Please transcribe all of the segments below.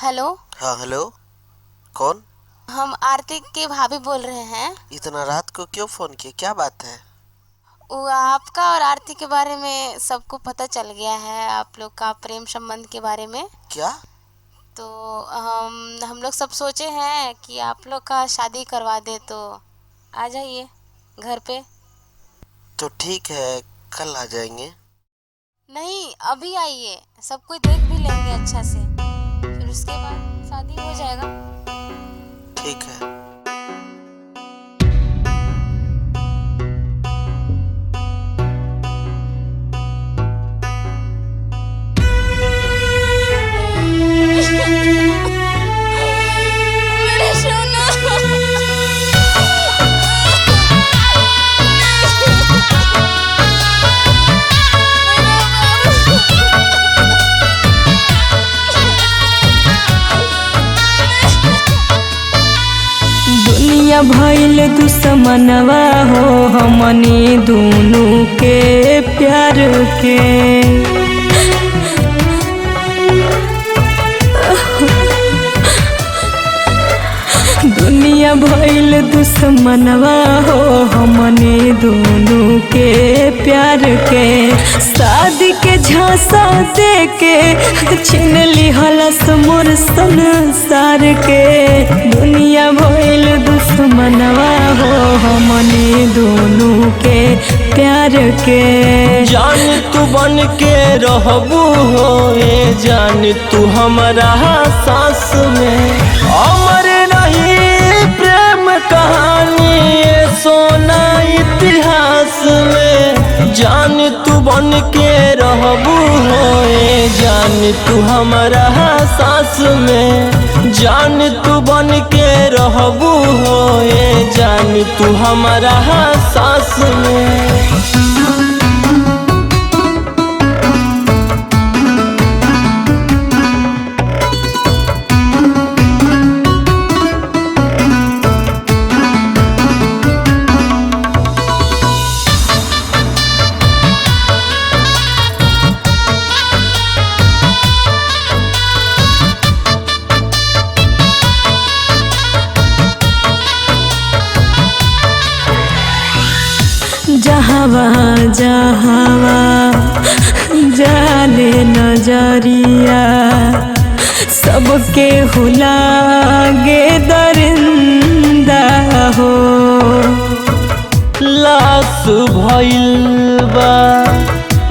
हेलो। हाँ हेलो, कौन? हम आरती के भाभी बोल रहे हैं। इतना रात को क्यों फोन किया, क्या बात है? वो आपका और आरती के बारे में सबको पता चल गया है, आप लोग का प्रेम संबंध के बारे में। क्या? तो हम लोग सब सोचे हैं कि आप लोग का शादी करवा दे, तो आ जाइए घर पे। तो ठीक है, कल आ जाएंगे। नहीं, अभी आइए, सब कोई देख भी लेंगे अच्छा से, फिर उसके बाद शादी हो जाएगा। ठीक है। मेरा सोना। दुनिया भइल दुश्मनवा हो हमनी दुनू के प्यार के। दुनिया भइल दुश्मनवा हो हमनी दुनू के प्यार के। शादी के झांसा दे के छीन लिहलस मोर संसार के। दुनिया भइल दुश्मनवा हो हमनी दुनू के प्यार के। जान तू बन के रहबू हो ए जान तू हमारा सांस में। अमर रही प्रेम कहानी ये सोना इतिहास में। जान तू बन के रहबू हो ए जान तू हमारा सांस में। जान तू बन के रहबू हो ए जान तू हमारा सांस में। जहावा जहावा जाने नजरिया सबके हुला गे दरिंदा हो। लाश भइल बा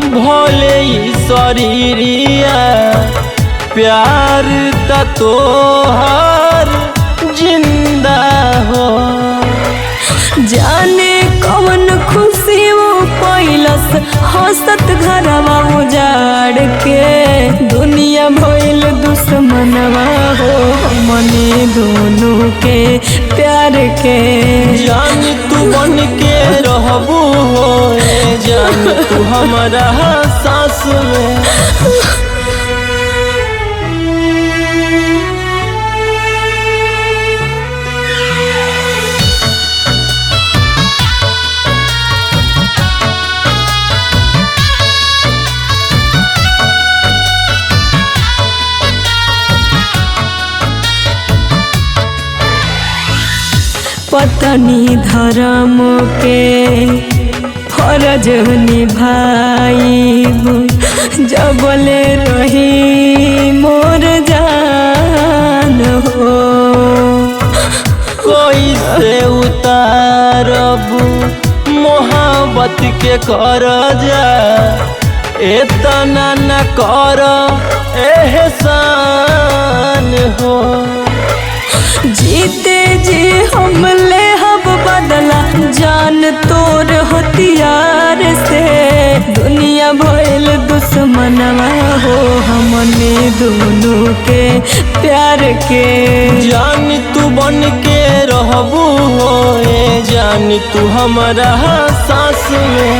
भोले शरीरिया, प्यार त तोहर जिंदा हो। जाने कौन खुशी वो पैलस हंसत घरवा उजाड़ के। दुनिया भइल दुश्मनवा हो हमनी दोनों के प्यार के। जान तू बन के रहबू हो ए जान तू हमारा सांस में। पत्नी धर्म के फरज निभाइब जबले रही मोर जान हो। कोई से उतारब मोहब्बत के करजा, इतना न कर एहसान हो। जीते जी हम ले हब बदला जान तोर हथियार से। दुनिया भइल दुश्मनवा हो हमनी दोनों के प्यार के। जान तू बन के रहबू हो ए जान तू हमारा सांस में।